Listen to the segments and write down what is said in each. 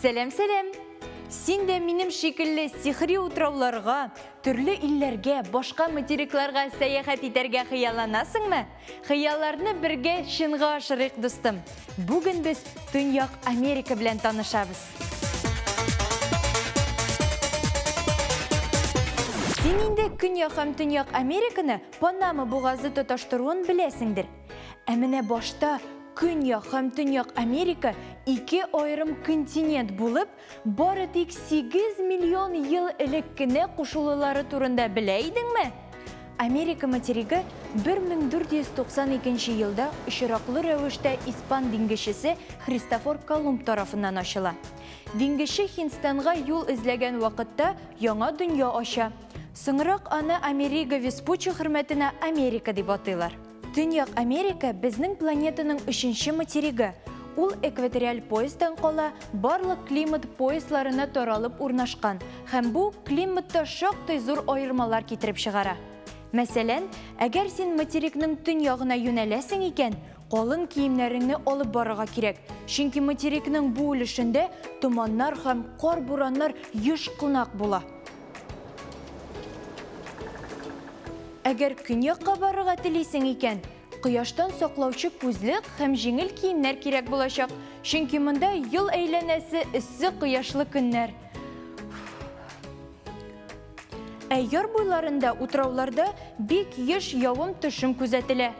Сәлам, сәлам! Син дә минем шикелле сихри утрауларга, төрле илләргә, башка материкларга сәяхәт итәргә хыялланасыңмы? Хыялларны бергә чынга ашырыйк, дустым. Бүген без Төньяк Америка белән танышабыз. Син инде Көньяк һәм Төньяк Американы Панама бугазы тоташтыруын беләсеңдер. Ә менә башта Көньяк һәм Төньяк Америка ике аерым континент булып, бары тик 8 миллион ел элек кенә кушылулары турында белә идеңме? Америка материгы 1492 елда очраклы рәвештә испан диңгезчесе Христофор Колумб тарафыннан ачыла. Диңгезче Һиндстанга юл эзләгән вакытта яңа дөнья ача. Соңрак аны Америго Веспуччи хөрмәтенә Америка дип атыйлар. Төньяк Америка безнең планетаның өченче материгы. Ул экваториаль поястан кала барлык климат поясларына таралып урнашкан һәм бу климатта шактый зур аермалар китереп чыгара. Мәсәлән, әгәр син материкның төньягына юнәләсең икән, калын киемнәреңне алып барырга кирәк, чөнки материкның бу өлешендә томаннар һәм кар-бураннар еш кунак була. Әгәр көньякка барырга телисең икән, кояштан саклаучы күзлек һәм җиңел киемнәр кирәк булачак, чөнки монда ел әйләнәсе эссе кояшлы көннәр. Ә яр буйларында, утрауларда бик еш явым-төшем күзәтелә.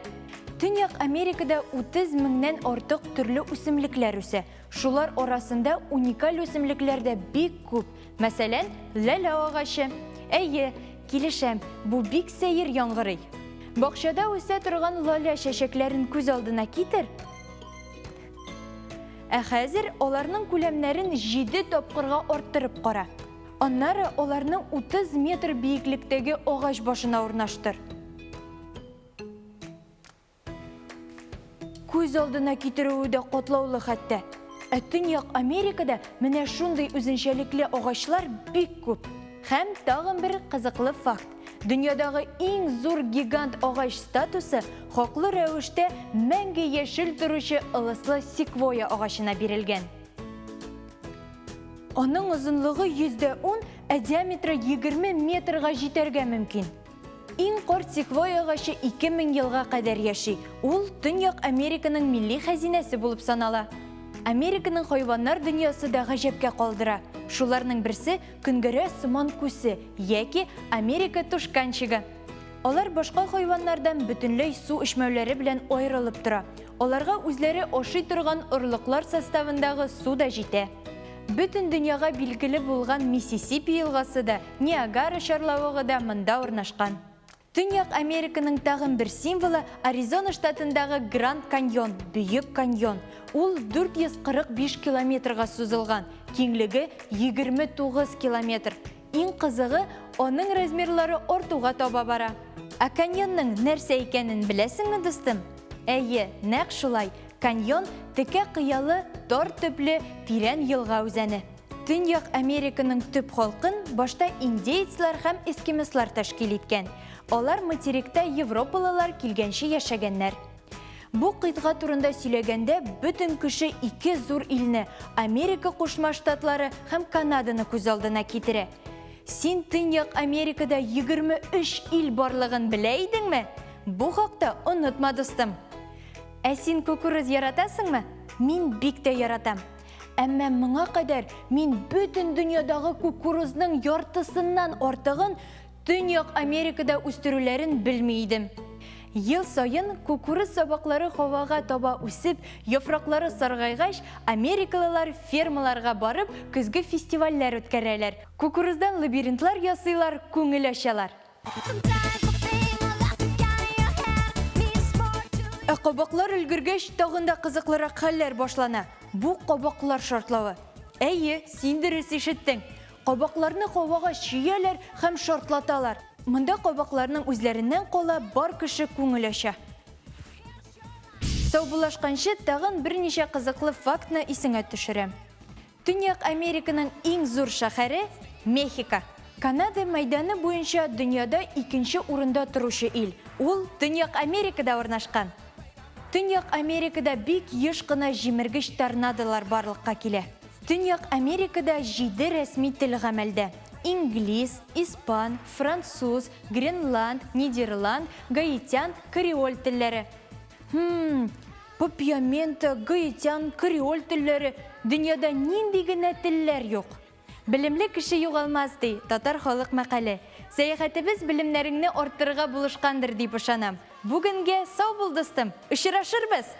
Төньяк Америкада 30 меңнән артык төрле үсемлекләр үсә. Шулар арасында уникаль үсемлекләр дә бик күп. Мәсәлән, ләлә агачы. Әйе, килешәм, бу бик сәер яңгырый. Бакчада үсә торган лалә чәчәкләрен күз алдына китер. Ә хәзер аларның күләмнәрен 7 тапкырга арттырып кара. Аннары аларны 30 метр биеклектәге агач башына урнаштыр. Күз алдына китерүе дә катлаулы хәтта. Ә Төньяк Америкада менә шундый үзенчәлекле агачлар бик күп. Һәм тагын бер кызыклы факт. Дөньядагы иң зур гигант агач статусы хаклы рәвештә мәңге яшел торучы ылыслы секвоя агачына бирелгән. Аның озынлыгы 110, ә диаметры 20 метрга җитәргә мөмкин. Иң карт секвойя агачы 2000 елга кадәр яши. Ул Төньяк Американың милли хәзинәсе булып санала. Американың хайваннар дөньясы да гаҗәпкә калдыра. Шуларның берсе көнгерә сыман күсе яки Америка тушканчигы. Алар башка хайваннардан бөтенләй су эчмәүләре белән аерылып тора. Аларга үзләре ашый торган орлыклар составындагы су да җитә. Бөтен дөньяга билгеле булган Миссисипи елгасы да, Ниагара чарлавыгы да монда урнашкан. Төньяк Американың тагын бер символы Аризона штатындагы Гранд Каньон, Бөек каньон. Ул 445 километрга сузылган, киңлеге 29 километр. Иң кызыгы, аның размерлары артуга таба бара. Ә каньонның нәрсә икәнен беләсеңме, дустым? Әйе, нәкъ шулай. Каньон, текә кыялы, тар төпле, тирән елга үзәне. Төньяк Американың төп халкын башта индеецлар һәм эскимослар тәшкил иткән. Алар материкта европалылар килгәнче яшәгәннәр. Бу кыйтга турында сөйләгәндә бөтен кеше ике зур илне, Америка Кушма Штатлары һәм Канаданы күз алдына китерә. Син Төньяк Америкада 23 ил барлыгын белә идеңме? Бу хакта онытма, дустым. Ә син кукуруз яратасыңмы? Мин бик тә яратам. Әмма моңа кадәр мин бөтен дөньядагы кукурузның яртысыннан артыгын Төньяк Америкада үстерүләрен белми идем. Ел саен кукуруз сабаклары һавага таба үсеп, яфраклары саргайгач, америкалылар фермаларга барып, көзге фестивальләр үткәрәләр. Кукуруздан лабиринтлар ясыйлар, күңел ачалар. Ә кабаклар өлгергәч, тагын да кызыклырак хәлләр башлана. Бу кабаклар шартлавы. Әйе, син дөрес ишеттең. Кабакларны һавага чөяләр һәм шартлаталар. Монда кабакларның үзләреннән кала бар кеше күңел ача. Саубуллашканчы тагын берничә кызыклы фактны исеңә төшерәм. Төньяк Американың иң зур шәһәре, Мехико. Канада мәйданы буенча дөньяда икенче урында торучы ил. Ул Төньяк Америкада урнашкан. Төньяк Америкада бик еш кына җимергеч торнадолар барлыкка килә. Төньяк Америкада җиде рәсми тел гамәлдә, инглиз, испан, француз, гренланд, нидерланд, гаитян, креоль телләре. Һмм, папиаменто, гаитян, креоль телләре, дөньяда нинди генә телләр юк! Белемле кеше югалмас, ди татар халык мәкале. Сәяхәтебез белемнәреңне арттырырга булышкандыр дип ышанам. Бүгенгә сау бул, дустым! Очрашырбыз!